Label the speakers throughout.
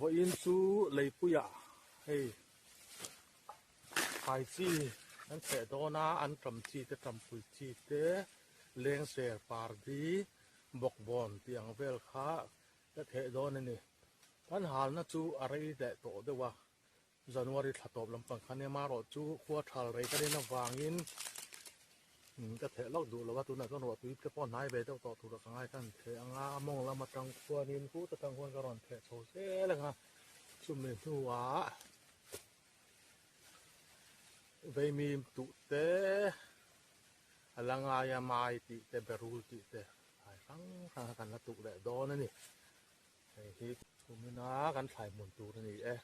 Speaker 1: Vawiin chu leipuiah hei thlai chi an chheh dawn a, an ṭam chi te ṭampui chi te lengser pardi bawkbawn tih ang vel kha ka theh dawn a ni. Kan halna chu a rei leh tawh deuh a, January thla tawp lampang khan emarawh chu khua thal rei ka rin avangin ka theh lawk duh lo a, tunah chuan ruahtui te pawh hnai ve deuh tawh turah ka ngai khan theh ang a, a mawng lam atang khuanin kut atang khuan ka rawn theh chho zel ang a, chumi hnuah veimim tuh te a la ngai a, mai tih te berul tih te thlai hrang hrang kha kan la tuk leh dawn a ni. Hei hi kumina kan thlai hmun tur a ni e.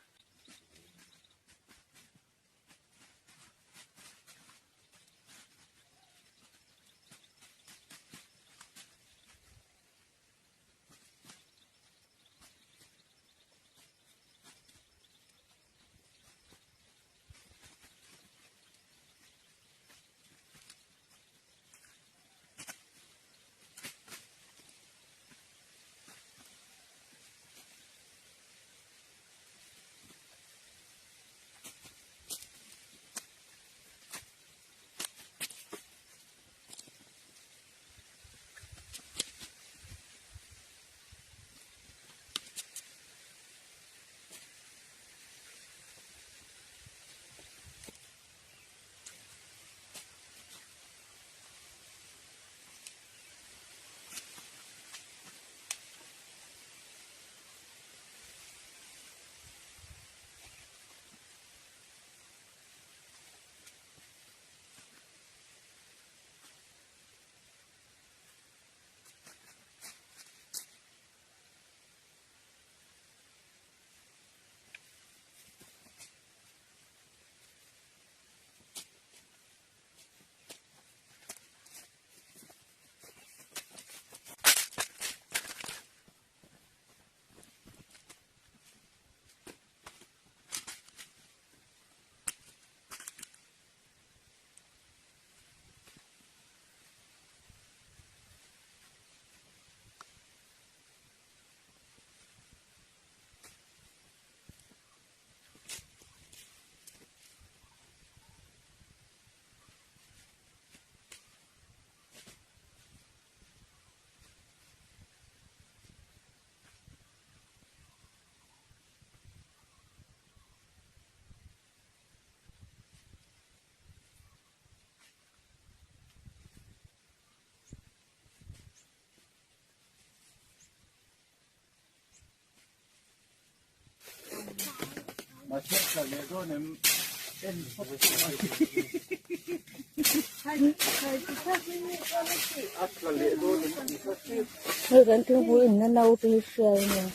Speaker 2: Hei kan thingpui in na no te hi hria a nia.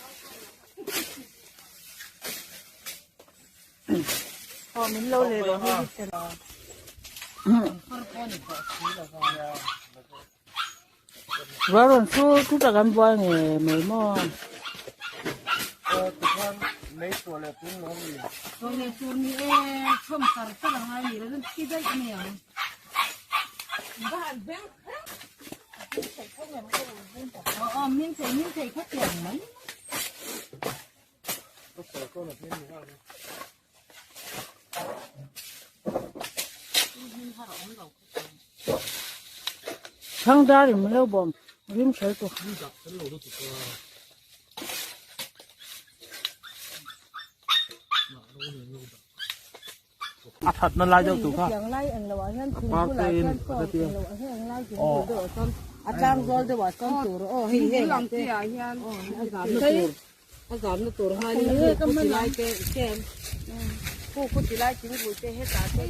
Speaker 2: Ruah rawn sur chu tak an buai nge mai maw. Thang dar in lo bawm rim hrel tu.
Speaker 1: A that na lai deuh tu kha. Par te in a tia.
Speaker 2: A tlang zawl deuh ah chuan tur aw hei hei lang te ah hian a zam na tur a zam na tur han in khu ti lai te chen khu khu ti lai thingpui te hetah te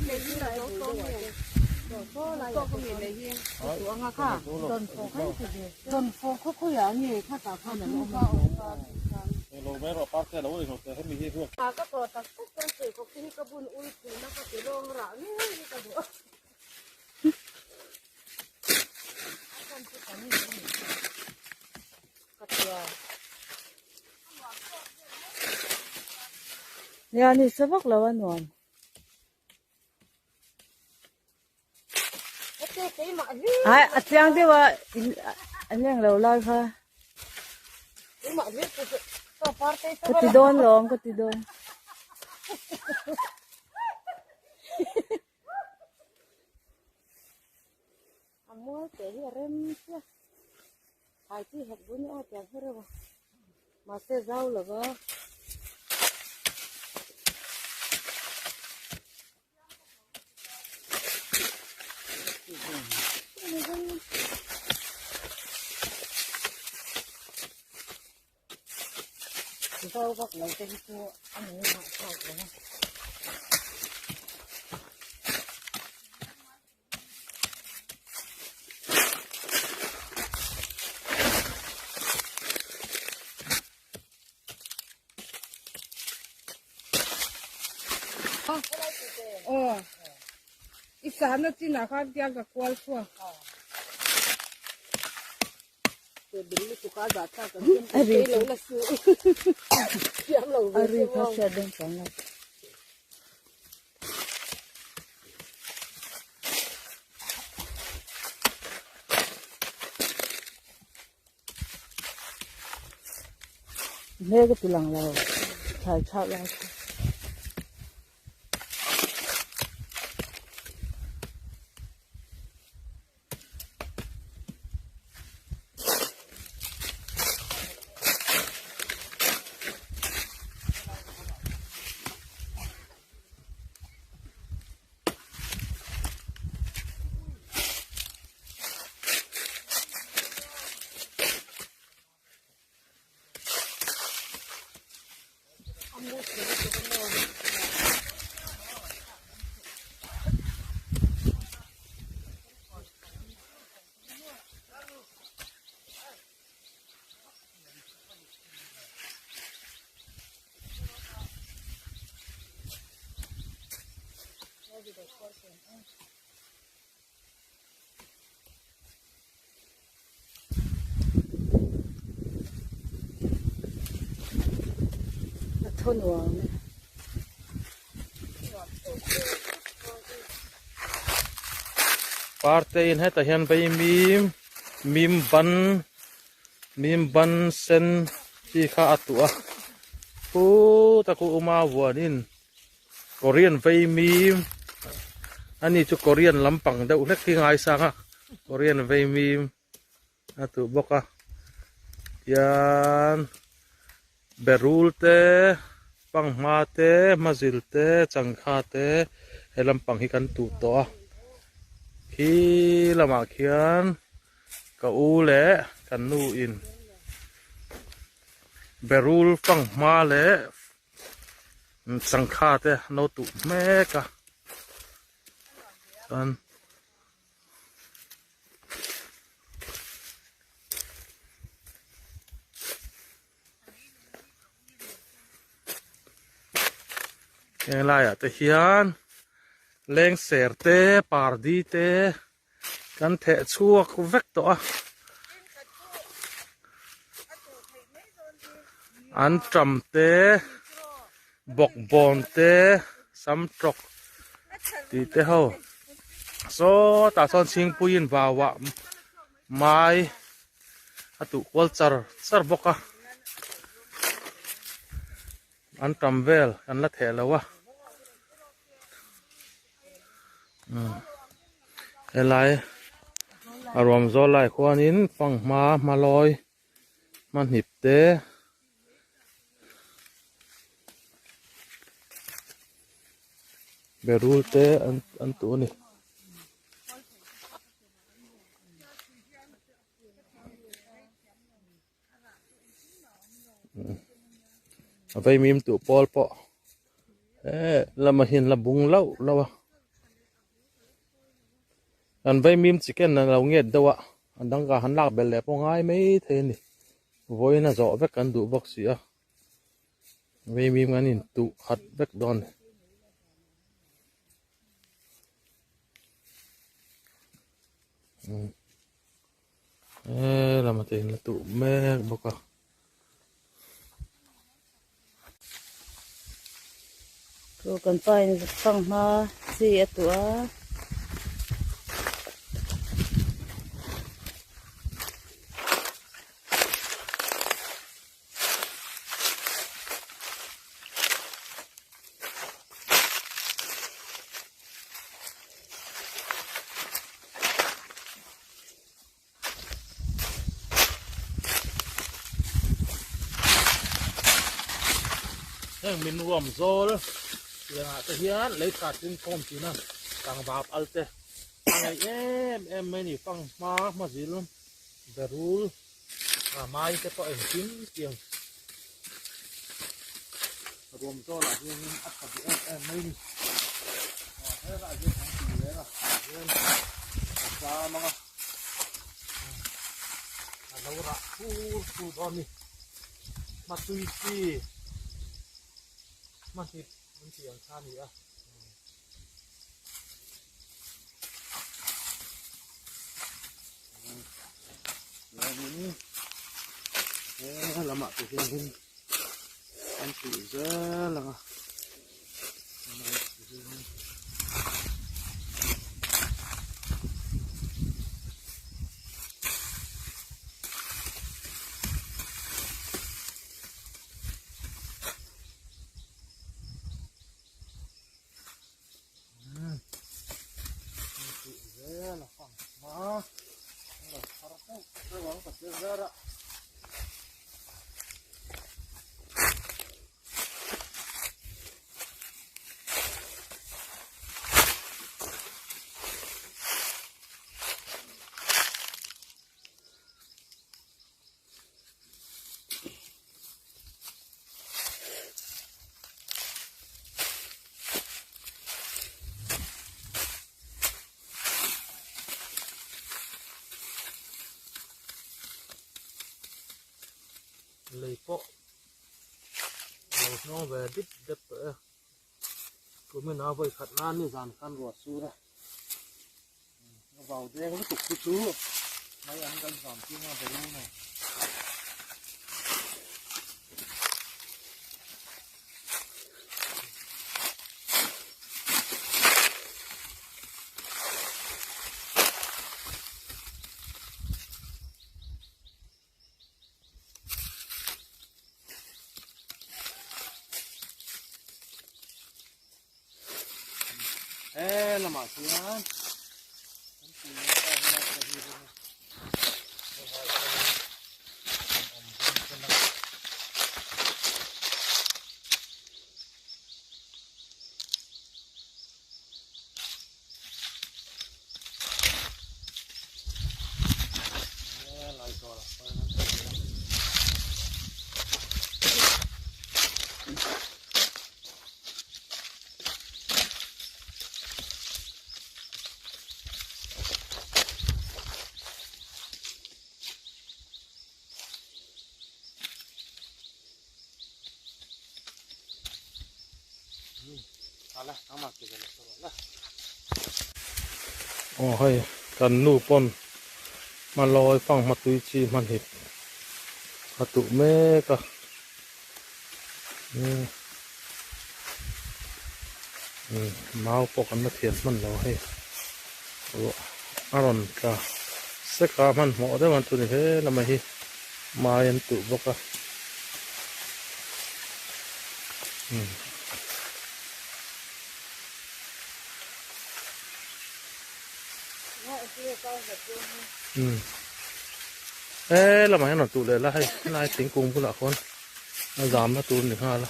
Speaker 2: Nia ni sa vak lo a nuam. Ai a chiang deuh a in an leng lo lai kha.
Speaker 3: Ka ti dawn lawm ka ti dawn.
Speaker 2: A mual teh hi a rem chiah thlai chi hek bun a tiang hi reuh a mahse zau lo va. Zau vak lo te hi chu a nung hahthlak lo a. Aw i sahna chinah khan tiang ka kual chhuak.
Speaker 3: A ri kha hriat dawn chuang lo. Hmel ka ti lang lo thlai thlak lai kha. A thaw nuam e.
Speaker 1: Parte in hetah hian vei mim mim ban mim ban sen chi kha a tuah a phuta khu uma vuanin Korean vei mim ani chu Korean lampang deuh hlek hi ngaisang a Korean vei mim a tuh bawk a tian berul te panghma te hmazil te changkha te he lampang hi kan tuh tawh a khi lamah khian ka u leh ka nu in berul panghma leh changkha te an lo tuh mek a chuan. Heng laiah te hian lengser te pardi te kan theh chhuak vek tawh a an tam te bawkbawn te samtawk tih te ho sawtah sawn chhingpuiin vauah mai a tuh kual char char bawk a an tam vel kan la theh lo a helai a ruam zawl lai khuanin fanghma hmalawi hmahnip te berul te an tuh a ni. A vaimim tuh pawl pawh eh lamah hian la bung lauh lauh a an vaimim chicken a lo nget deuh a a dang ka han lak belh leh pawh ngai mai thei a ni vawiin a zawh vek kan duh bawk si a vaimim kan intuh khat vek dawn a ni. He lamah te in la tuh mek bawk a.
Speaker 3: Chu kan pa in fanghma chi a tuh a.
Speaker 1: Heng min ruam zawl piangah te hian lei tha tling khawm thin a, tlangvap al te a ngaih em em mai a ni. Fanghma hmazil berul a mai te pawh engkim tiang ruam zawlah hianin a tha duh em em mai a ni. Helaiah hian an ti reng a, hian a zam ang a, a lo rah fur fur dawn a ni. Hmatui chi hmahnip an tih ang kha a ni a. Chuanin he lamah te hianin an tih zel ang a. Lei pawh a lo hnawng ve dip dep tawh e. Kumin a vawi khat nan ni zan khan ruah sur a. A vau deng lutuk chu chu mai an kan zam ching a bawlung nei. He lamah chuan an tui a helai te hi ring a helai chuan an awm dawn chen a. Aw hei kan nu pawn hmalawi fanghma tui chi hmanhip a tuh mek a mau pawh kan la thian hman lo hei a rawn tla sek a hmanhmawh deuh ang chu ni he lamah hi mai an tuh bawk a. He lamah hian rawn tuh leh la hei helai thingkung bulah khawn a zamna tur a ni nghal a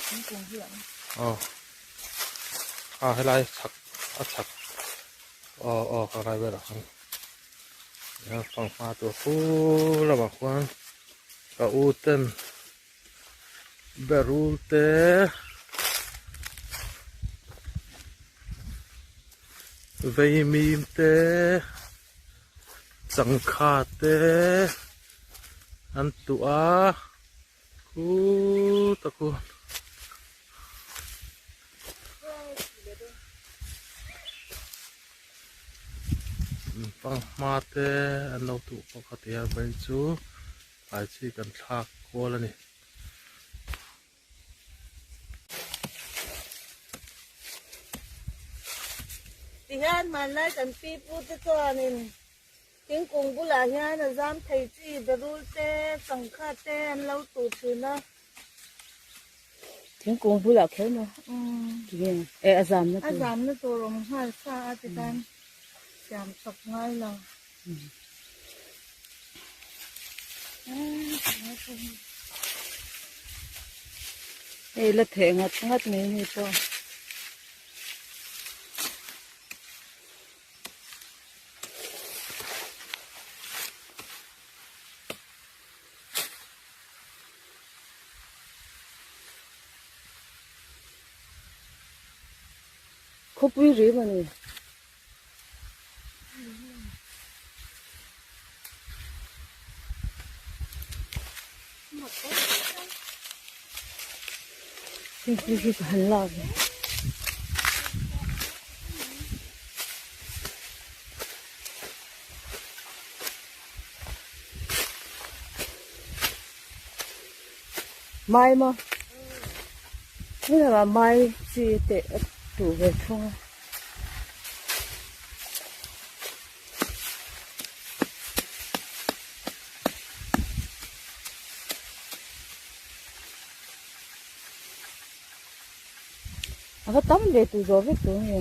Speaker 1: aw a helai chhak a chhak aw aw ka rai velah khan fanghma tur khu lamah khuan ka u ten Berul te Veimim te Changkha te an tuh a khut a khu. Fanghma te an lo tuh bawk a tia vawiin chu. Tlai chi kan thlak kual a ni.
Speaker 3: Tihian hmanlai kan pi pu te chuanin thingkung bulah hian a zam thei chi berul te sangha te an lo tuh thin a.
Speaker 2: Thingkung bulah kher maw? Tinge e a zamna tur.
Speaker 3: A zamna tur awm nghal sa a tikhan siam chawp ngai lo.
Speaker 2: Hei la theh ngat ngat mai hei pawh. Khawpui rim a ni. Thingpui hi ka han lak ve. Mai maw? Hei mai chi te a tuh ve thung a. A va tam ve tur zawh vek tur nge.